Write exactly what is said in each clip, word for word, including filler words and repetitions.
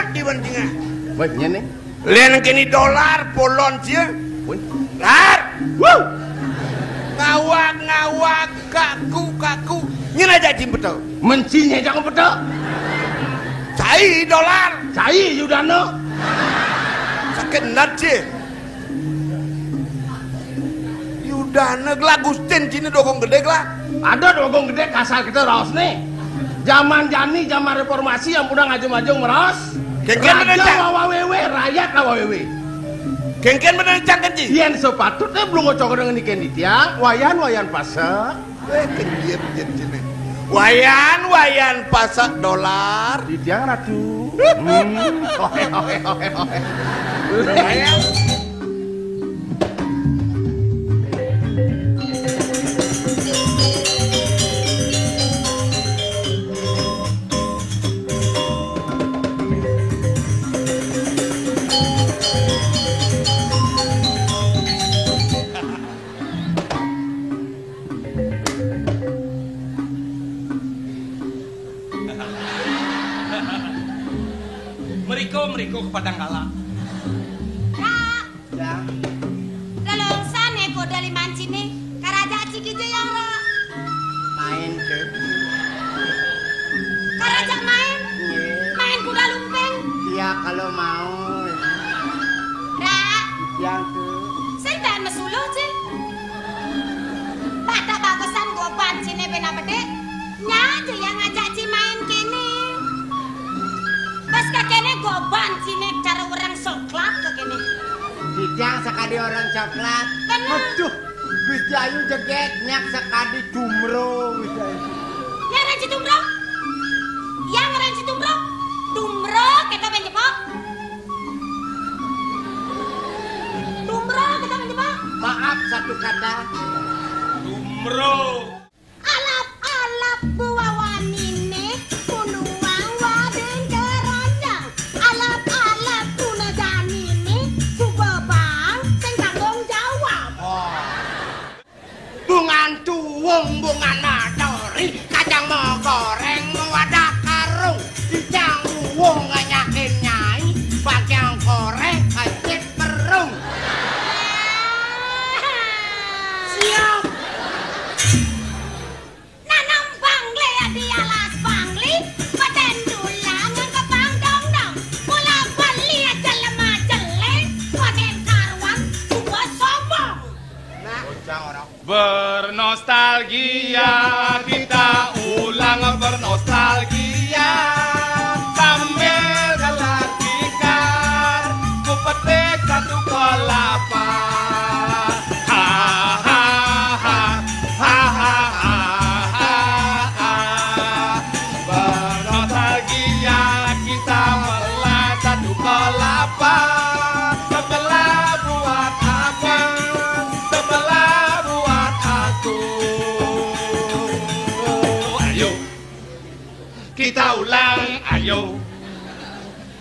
Di bantingan. Baik, nyene. Lén kéné dolar polon sia. Wih. Lar. Wuh. Ngawak-ngawak, kaku, kaku. Nyén aja jim beto. Mencinya jangan beto. Cai dolar. Cai Yudana. Sakit nat sia. Yudana gelak Gustin cina dogong gedé gelak. Ada dogong gedé kasar kita raos nih. Zaman jani, zaman reformasi yang udah ngajung-ngajung meraos. Kéngkén bener, Cang. Raja wawa wewe, rakyat wawa wewe. Kéngkén bener, Cang, kenci. Yén sepatutnya belum ngocok dengan ikan di tiang, wayan-wayan pasek. Eh, kenjit, jit, jit. Wayan, wayan pasek dolar. Di tiang ratu. Hmm. Ohe, ohe, ohe, ohe. Wayan. Mriko, mriko ke Padang Kala. Kak. Ya. Lelongsan ya kuda liman sini. Karaja ciki je yang lo. Main ke. Karaja main. Iya. Main kuda lumping. Iya, kalau mau. Ra. Yang ke. Sing dan mesuluh sih. Pada bagusan goban sini bena bedek. Nya aja yang ngajak ci main kene. Pas ke kene goban sini cara orang coklat ke kene. Sidang sekali orang coklat. Bener. Aduh, Gusti Ayu jeget nyak sekali jumro Gusti Ayu. Yang ranci jumro? Yang ranci jumro? Jumro kita penjepok. Jumro kita penjepok. Maaf satu kata. Jumro. Alap-alap buawanine, munduang wading keranjang. Alap-alap tuneganine, suba bang sing tanggung jawab. Bungan tuwung, bungan materi, kacang mau goreng, mau ada karung, ijang uwung nganyakin nyai, bagian korek, kecit perung. Siap. Nanam bangli di alas bangli, paten dulang ke pangdongdong. Mula bali aja lemah jelek, paten karuan suka sombong. Nah, bernostalgia, kita ulang bernostalgia sambil gelar tikar, ku petik satu kelapa. Ha, ha, ha, ha, ha, ha, ha, ha. Bernostalgia kita melacak satu kelapa. Sebelah buat abang, sebelah buat aku. Ayo, kita ulang, ayo.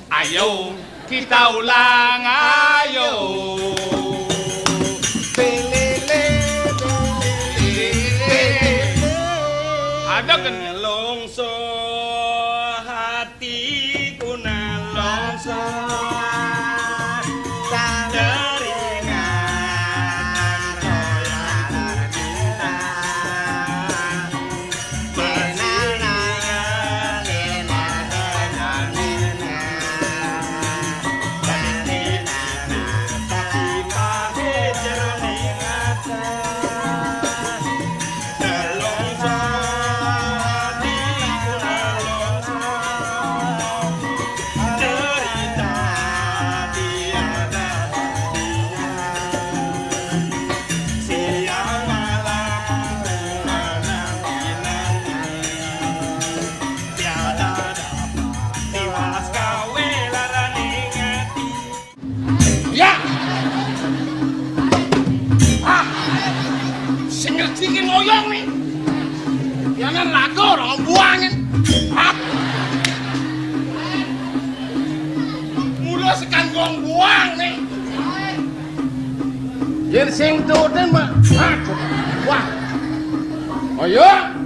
Ayo, kita ulang, ayo. Ada kan? Nelongso hatiku nelongso. Ya. Ah. Sing ngerti ki ngoyong nih. Yana lagu orang buangin. Ah. Mula sekan gong buang nih. Yén sing tutin, Mbak. Aduh. Wah. Ayo.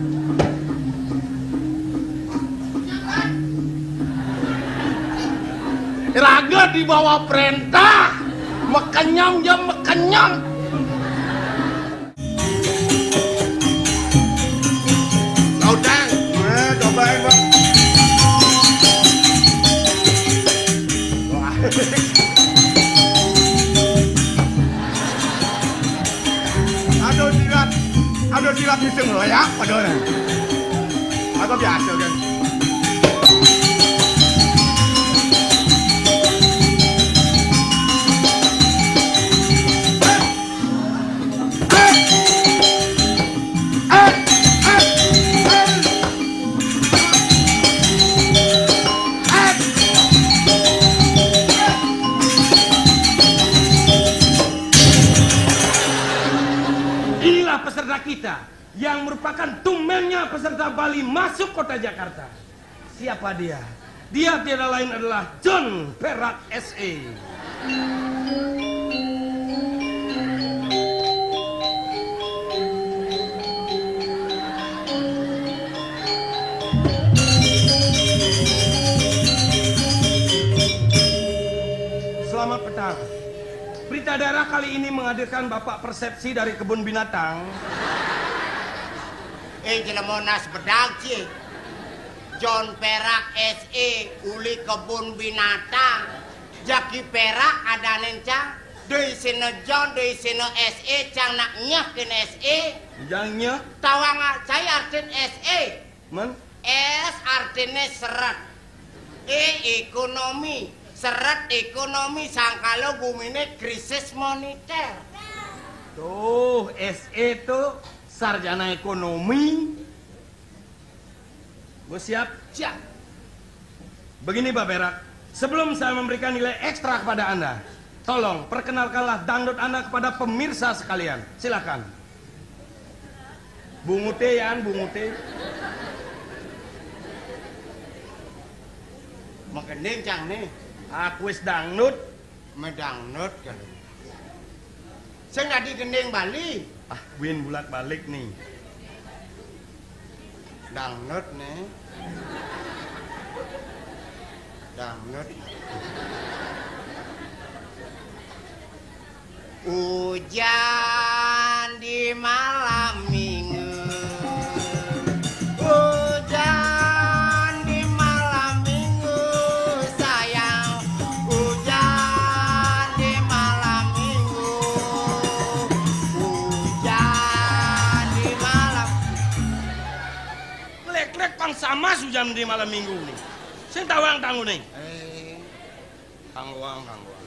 Laga di bawah perintah. Mekenyam ya mekenyam. Lautang. Eh, cobain, Pak. Wah. Aduh, jilat. Aduh, jilat bisa ngeloyak, aduh. Apa biasa, kan? Inilah peserta kita yang merupakan tumbennya peserta Bali masuk kota Jakarta. Siapa dia? Dia tiada lain adalah John Perak S E. Selamat petang. Berita daerah kali ini menghadirkan Bapak Persepsi dari kebun binatang. Eh, jelema nas bedag, cie. John Perak S E, uli kebun binatang. Jaki Perak adanen, cang. Deui sina John, deui sina S E, cang nak nyeh kin S E. Jang nyeh. Tawang cai artin S E. Men? S artine seret. E ekonomi. Seret ekonomi, sangkala gumine krisis moneter. Tuh, S E tuh sarjana ekonomi. Gue siap. Siap. Begini, Pak Perak, sebelum saya memberikan nilai ekstra kepada Anda, tolong perkenalkanlah dangdut Anda kepada pemirsa sekalian. Silakan. Bungute, Yan, bungute. Magending, cang, nih. Aku wis dangdut. Medangdut, kan. Sing dadi gending Bali. Ah, win bulak-balik nih. Dangdut nih. Dangdut. Hujan di malam minggu. Hujan di malam minggu, sayang. Hujan di malam minggu. Hujan di malam. Lek-lek pang sama hujan di malam minggu nih. Sing tawang tangune. Eh, tangguang, tangguang.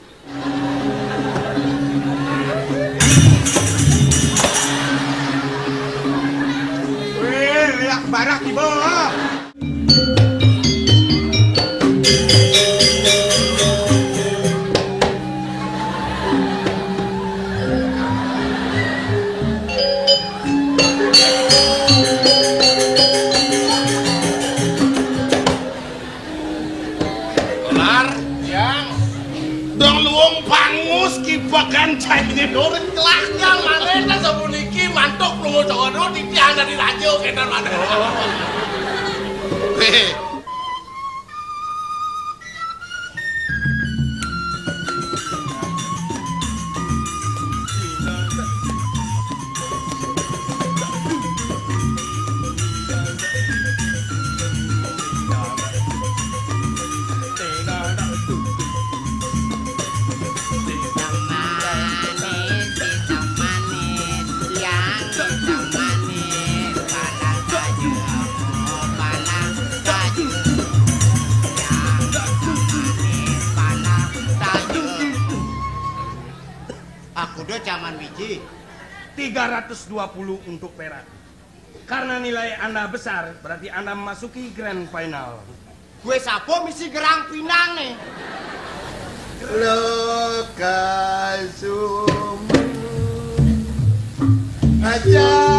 Weh, liak barak ibu. Dolar. Yang. Dong luung pangus kibakan caine dorit kelaknya maneh ta sapuniki mantuk lunga Jawa Timur titiang dari raja kenten maneh. Weh. Aku do zaman wiji. Tiga ratus dua puluh untuk perak. Karena nilai Anda besar, berarti Anda memasuki grand final. Gue sapa misi gerang pinang nih? Lo kasum aja.